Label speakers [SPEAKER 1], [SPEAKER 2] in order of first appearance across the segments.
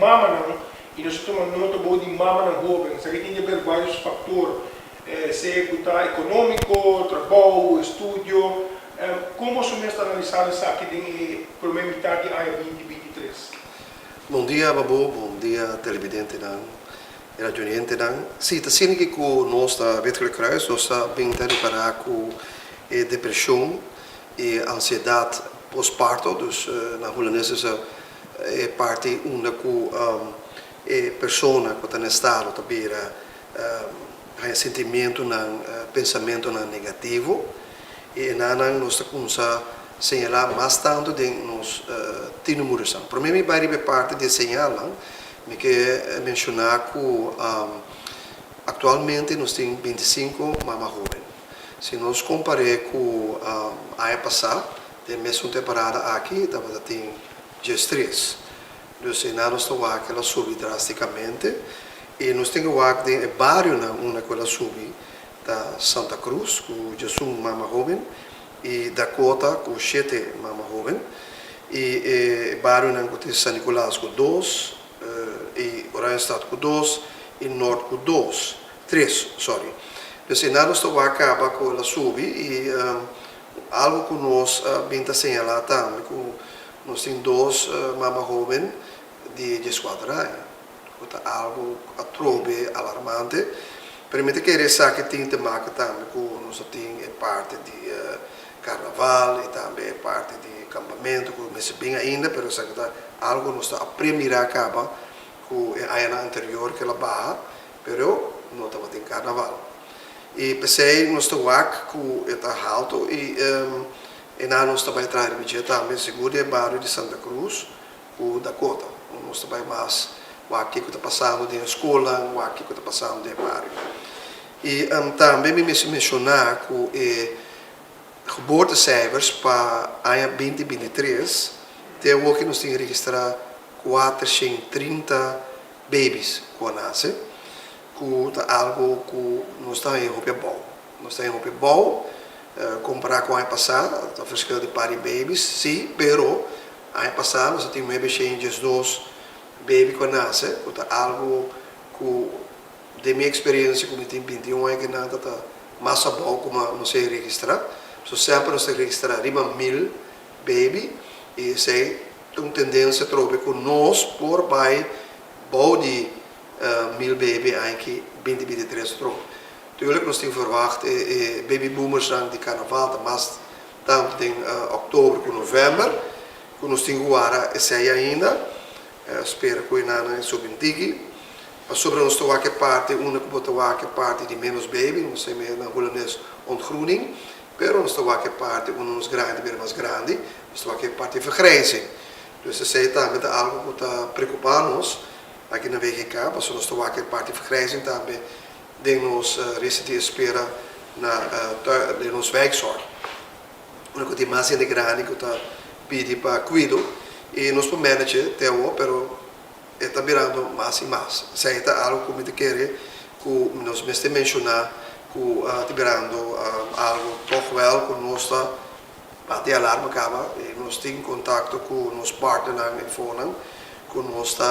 [SPEAKER 1] mamanan i nos a tuma nota bou di mamanan hóben. Esaki tin di haber vários faktor, sea ku ta ekonómiko, trabou, estudio. Kon boso mes ta analisá esaki den e promé mitar di aña 2023?
[SPEAKER 2] Bon dia Babo, bon dia televidentenan i radioyentenan. Sí, ta asina ki ku nos ta Wit Gele Kruis, nos ta bin ta ripará ku e depreshon i ansiedat postparto, dus na hulandes es e parti unda ku e persona ku ta na estado ta bira haña sentimientonan, pensamentonan negativo i enanan nos ta kumsa señalá mas tantu den nos tienermoedersnan. Promé mi bai riba e parti di e señalnan, mi ke menshoná ku aktualmente nos tin 25 mama hóben. Si nos kompar'é ku aña pasá, den mesun temporada aki tabata tin 13. Dus einan nos ta wak el a subi drásticamente i nos tin ke wak den e barionan unda ku el a subi ta Santa Cruz ku 11 mama hóben i Dakota ku shete mama hóben i e barionan ku tin San Nicolas ku dos i Oranjestad ku dos i Noord ku dos, tres sorry. Dus einan nos ta wak kaba ku el a subi i algu ku nos a bin ta señalá tambe ku Nos tin dos mama hoben di 14 aña, ku ta algu atrobe alarmante. Pero mi ta kere esaki tin te make tambe ku nos a tin e parti di karnaval i tambe e parti di kampamentu ku mester bin ainda, pero esaki ta algu nos ta a premirá kaba ku e añanan anterior ku el a baha, pero no tabatin karnaval. I p'esei nos ta wak ku e ta haltu i E nan nos ta bai traha riba dje tambe, sigur di e bario di Santa Cruz ku Dakota. Nos ta bai mas wak kiko ta pasando den e skolnan, wak kiko ta pasando den e bario. I tambe mi mester menshoná ku e geboortecijfers pa aña 2023 te awor ke nos tin registrá 430 babies ku a nase, ku ta algu ku nos ta haña hopi abou. Nos ta den hopi bou kompará ku aña pasá, ta verschil di par di babies, sí, pero aña pasá nos a tin 912 baby ku a nase, ku ta algu ku den mi eksperensia ku mi tin 21 aña kinan ta ta mas abou ku nos a registrá. So semper nos ta registrá riba 1000 baby i esei ta un tendensia atrobe ku nos por bai bou di 1000 baby aña ki 2023 atrobe. Tuurlijk nos tin verwacht e baby boomersnan di carnaval ta mas tantu den oktober ku november ku nos tin ku wara esei ainda. Spera ku e nannan e subi un tiki. Pasobra nos ta wak e parti unda ku bo ta wak e parti di menos baby, nos ta mira na hulandes ontgroening, pero nos ta wak e parti unda nos grandi bira mas grandi, nos ta wak e parti vergrijzing. Dus esei tambe ta algu ku ta preokupa nos aki na WGK pasobra nos ta wak e parti vergrijzing tambe den nos resta di espera na den nos wijkzorg. Unda ku tin mas hende grandi ku ta pidi pa kuido i nos por manage te awor pero e ta birando mas i mas. Esei ta algu ku mi ta kere ku nos mester menshoná ku ta birando algu tòg wèl ku nos ta Bati alarma kaba i nos tin kontakto ku nos partnernan i fonan ku nos ta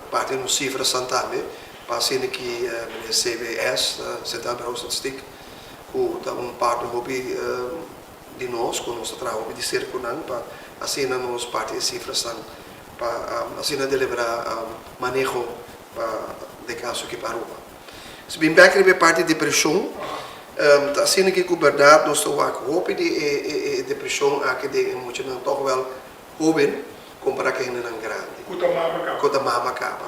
[SPEAKER 2] parti nos sifrasan tambe pa asina ki meneer CBS, Centraal Bureau Statistiek, ku ta un partner hopi di nos ku nos ta traha hopi di serka ku nan pa asina nos parti e sifrasan pa asina deliberá maneho pa den kaso aki pa Aruba. Si bin bek riba e parti depresion, ta asina ki ku bèrdat nos ta wak hopi di e depresion aki den e muchanan tòg wèl hóben kompará ku e hendenan grandi.
[SPEAKER 1] Ku ta mama kaba.
[SPEAKER 2] Ku ta mama kaba.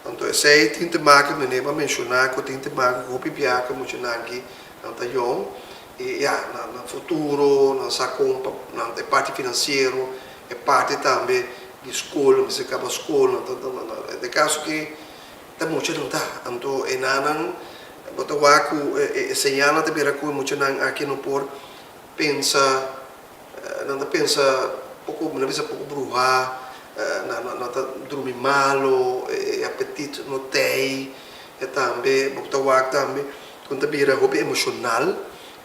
[SPEAKER 2] Anto esei tin te make, meneer a menshoná ku tin te make ku hopi biaha ku e muchanan aki nan ta yòn i ya, nan futuro, nan sa kon pa nan e parti finansiero, e parti tambe di skol, nan mester kaba skol, nan ta den kaso ki Ta mucha nan ta. Anto e nannan bo ta wak ku e señalnan ta bira ku e muchanan aki no por pensa, nan ta pensa poko, nan bisa poko bruhá, nan ta drumi malo, e apetit no tei, e tambe bo ta wak tambe ku nan ta bira hopi emoshonal,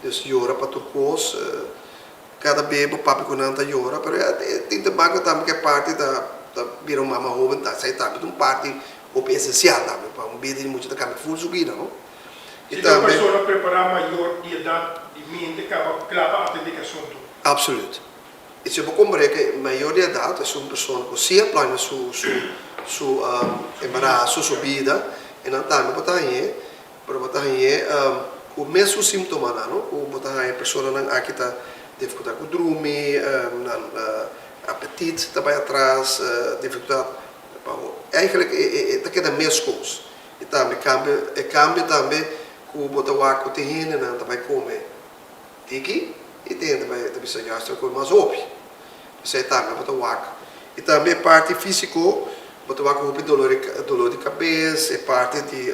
[SPEAKER 2] dus yora pa tur kos, kada be bo papia ku nan ta yora, pero ya tin te baka tambe ku e parti ta. ta bira un mama hoben ta esei tambe ta un parti hopi esensial tambe pa un bida di mucha ta kambia ful su bida no.
[SPEAKER 1] I Si ta un persona prepará mayor di edat di mente kaba kla pa atendé ku asuntu.
[SPEAKER 2] Absoluut. I si bo komprende ku mayor di edat es un persona ku si a plania su su su embaraso, su bida, e nan tambe bo ta hañ'é, pero bo ta hañ'é ku mesun símptomanan no, ku bo ta haña personanan aki ta difikultat ku drumi, nan apetit ta bai atras, difikultat pa eigenlijk e ta keda meskos. I tambe kambio e kambio tambe ku bo ta wak ku tin hendenan ta bai kome. Tiki i tin hende bai ta bisa juist ta kome mas hopi. Esei tambe bo ta wak. I tambe e parti físiko bo ta wak hopi dolor di dolor di kabes, e parti di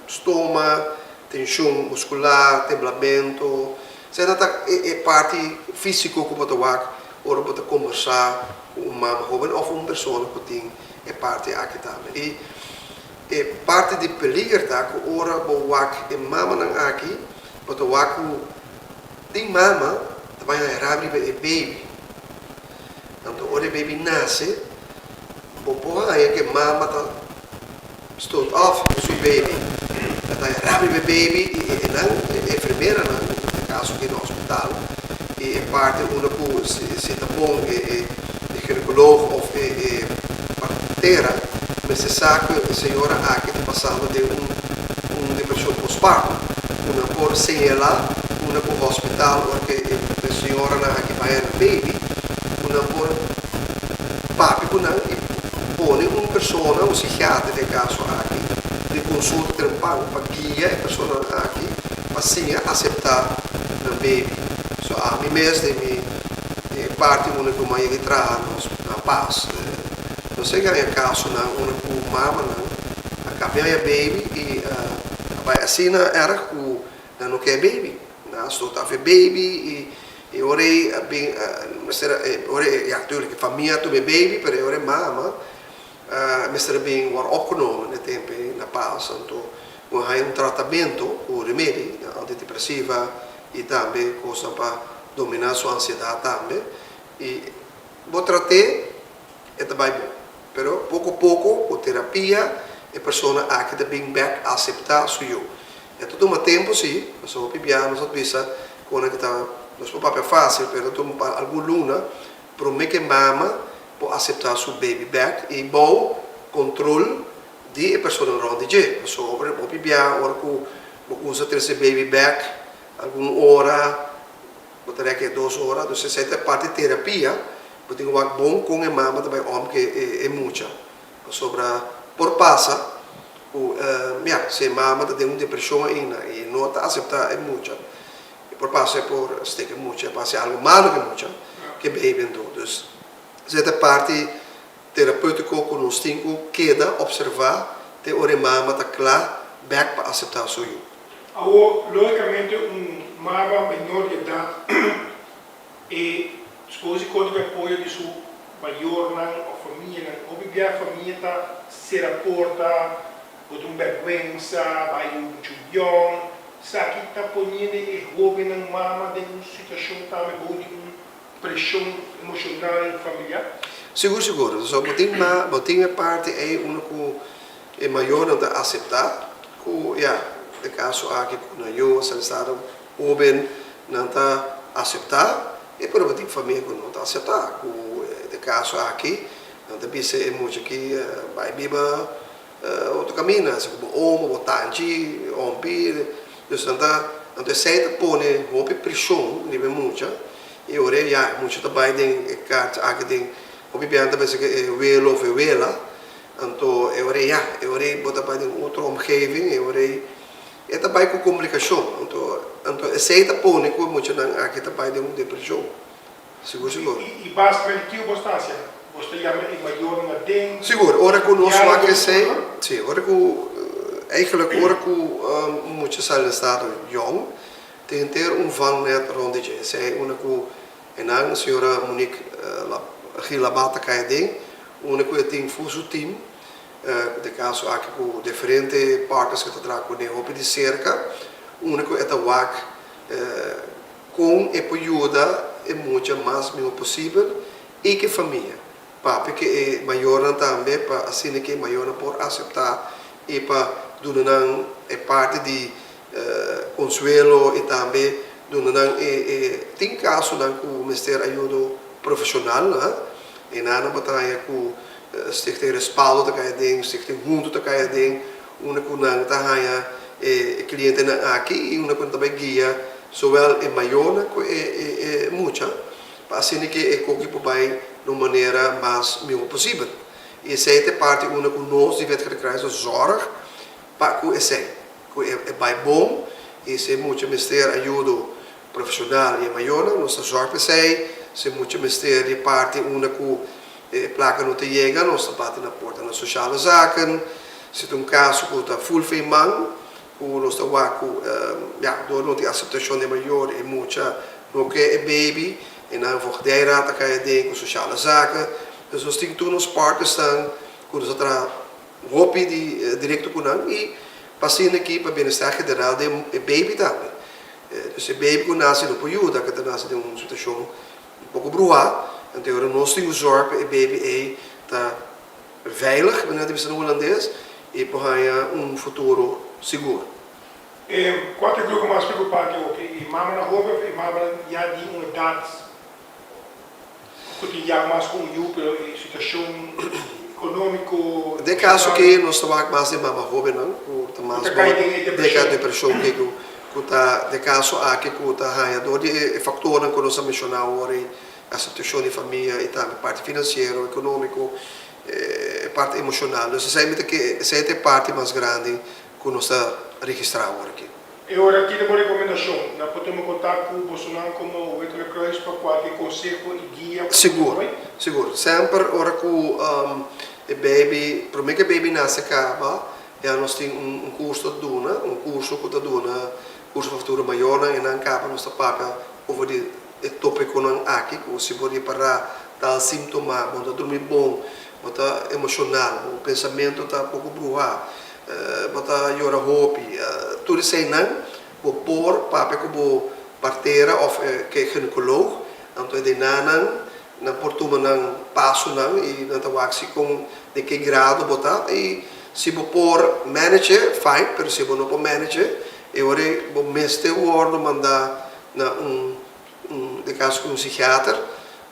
[SPEAKER 2] stoma, tenshon muskular, temblamento. Esei ta e parti físiko ku bo ta wak ora bo ta kombersá ku un mama hóben òf un persona ku tin e parti aki tambe. I e parti di peliger ta ku ora bo wak e mamanan aki Bo ta wak ku tin mama ta bai haña rabia riba e baby. Anto ora e baby nase, bo por haña ku e mama ta stoot af ku su baby. E ta haña rabia riba e baby i e nan, e enfermeranan, den e kaso aki na hospital, i e parti unda ku si ta bon e ginecoloog of e partera mester sa ku e señora aki ta pasando den un un depresion postparto, cu nan por señala unda cu hospital ora cu e señoranan aki bay na baby, cu nan por papia cu nan y pone un persona, un psikiater den e caso aki, den consulta trempan pa guia e personanan aki pa siña acepta nan baby. So ami mes den mi parti unda cu mi a yega di traha na Paz, nos a yega casonan unda cu mamanan A cambia e baby y a bay asina erg cu nan no ke baby. Nan a stort af e baby y e ora ey a bin mester a ora ey ya tuurlijk e famia a tuma e baby pero e ora e mama mester a bin word opgenomen e tempo ey na Paz anto cu a haya un tratamento cu remedi antidepresiva y tambe cosnan pa domina su ansiedad tambe y bo trate e ta bai bon. Pero poko poko ku terapia e persona aki ta bin bek aseptá su yu. E ta tuma tempu sí, pasobra hopi bia nos a bisa ku ora ki ta nos por papia fásil pero ta tuma pa algun luna promé ku e mama por aseptá su baby bek i bou kontrol di e persona rònt di dje. Pasobra hopi bia ora ku bo kusa trese baby bek algun ora Bo ta reke dos ora, dus esei ta parti terapia, bo tin ku wak bon kon e mama ta bai om ku e mucha, pasobra por pasa ku ya, si e mama ta den un depreshon ainda i no ta aseptá e mucha, e por pasa e por steka e mucha, e por hasi algu malu ku e mucha, ku e baby anto. Dus esei ta parti terapeutiko ku nos tin ku keda opservá te ora e mama ta kla bèk pa aseptá su yu.
[SPEAKER 1] Awor, lógicamente un mama menor di edad e scoge conta cu e apoyo di su mayornan of famianan. Hopi bia famia ta cera porta, bo ta un berguensa, bay yu mucho yong. Esaki ta poniendo e hobennan mama den un situacion tambe bou di un presion emocional familiar.
[SPEAKER 2] Sigur sigur. So bo tin ma bo tin e parti ey unda cu E mayornan ta aseptá ku ya, e kaso aki ku nan yu a sali stado hóben, nan ta aseptá e pero bo tin famia ku no ta aseptá ku e kaso aki nan ta bisa e mucha ki bai biba otro kaminda, si ku bo omo, bo tanchi, ompi, dus nan ta anto esei ta pone hopi preshon riba e mucha i ora ya e mucha ta bai den e karchi aki den hopi biaha nan ta bisa ku e welo òf e wela. Anto e ora ei ya, e ora ei bo ta bai den un otro omgeving, e ora ei e ta bai ku komplikashon. Anto anto esei ta pone ku e muchanan aki ta bai den un depreshon, sigur sigur.
[SPEAKER 1] I basikamente kiko bo sta hasiendo? Bo sta yama e mayornan aden?
[SPEAKER 2] Sigur, ora ku nos wak esei, si, ora ku, eigenlijk ora ku un mucha sali na estado yòn, tin henter un vangnet rònt di dje. Esei unda ku E nan, señora Monique Gil Labat ta kai aden, unda ku e tin fu su team, den kaso aki ku diferente partners ku ta traha kuné hopi di serka, unda ku e ta wak kon e por yuda e mucha mas mihó posibel i ku e famia. papia ku e mayornan tambe pa asina ku e mayornan por aseptá i pa duna nan e parti di konsuelo i tambe duna nan e e tin kasonan ku mester ayudo profeshonal e nan nan por ta haña ku Stichting Respaldo ta kai aden, Stichting Hunto ta kai aden unda ku nan ta haña e klientenan aki i unda ku nan ta bai guia zowel e mayornan ku e e mucha pa asina ke e koki por bai na un manera mas mihó posibel. I esei ta e parti unda ku nos di Wet Gele Kruis ta zòrg pa ku esei, ku e bai bon i si e mucha mester ayudo profeshonal i e mayornan nos ta zòrg pa esei, si e mucha mester di e parti unda ku e plaka no ta yega nos ta bati na porta na Sociale Zaken, si ta un kaso ku ta ful fe man ku nos ta wak ku ya dor no tin aseptashon di e mayor e mucha no ke e baby e nan voogdijraad ta kai aden ku Sociale Zaken, dus nos tin tur nos partnersnan ku nos ta traha hopi di direkto ku nan i pa asina aki pa bienestar general den e baby tambe. Dus e baby ku nase no por yuda ke ta nase den un situashon un poko bruhá, anto e ora nos tin ku zòrg pa e baby ei ta veilig, manera ta bisa na hulandes, i por haña un futuro sigur.
[SPEAKER 1] E kua ta e grupo mas preokupante oki? E mamanan hoben òf e mamanan ya di un edat Ku tin ya mas ku un yu pero e situashon ekonómiko.
[SPEAKER 2] Den kaso ke nos ta wak mas den mama hóbennan ku ta mas
[SPEAKER 1] Ku ta kai den e
[SPEAKER 2] den e depreshon ke ku ta den kaso aki ku ta haña dor di e faktornan ku nos a menshoná awor ei aseptashon di famia i tambe parti finansiero, ekonómiko, e parti emoshonal. Dus esei mi ta ke esei ta e parti mas grandi ku nos ta registrá awor aki.
[SPEAKER 1] E ora ki ta bo rekomendashon? Nan por tuma kontak ku bosonan komo Wit Gele Kruis pa kualke konseho i guia ku
[SPEAKER 2] Sigur, sigur. Semper ora ku e baby, promé ku e baby nase kaba, ya nos tin un kurso ta duna, un kurso ku ta duna kurso pa futuro mayornan i nan kaba nos ta papia over di e topikonan aki ku si bo ripará tal símtoma, bo no ta drumi bon, bo ta emoshonal, bo pensamentu ta poko bruhá. Bo ta yora hopi. Tur eseinan bo por papia ku bo partera òf ku e ginekoloog. Anto e denanan nan por tuma nan pasonan i nan ta wak si kon den ke grado bo ta. I si bo por manage e, fine, pero si bo no por manage e, e ora ei bo mester wòrdu mandá na un den kaso ku un psikiater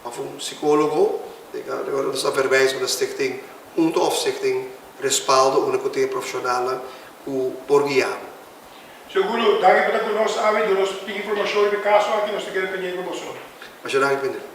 [SPEAKER 2] òf un sikólogo. E ora nos ta verwijs na Stichting Hunto òf Stichting Respaldo unda ku tin e profeshonalnan ku por guia bo.
[SPEAKER 1] Seguro, danki pa ta ku nos awe duna nos tin informashon riba e kaso aki, nos ta kere pendiente pa boso.
[SPEAKER 2] Masha danki Pender.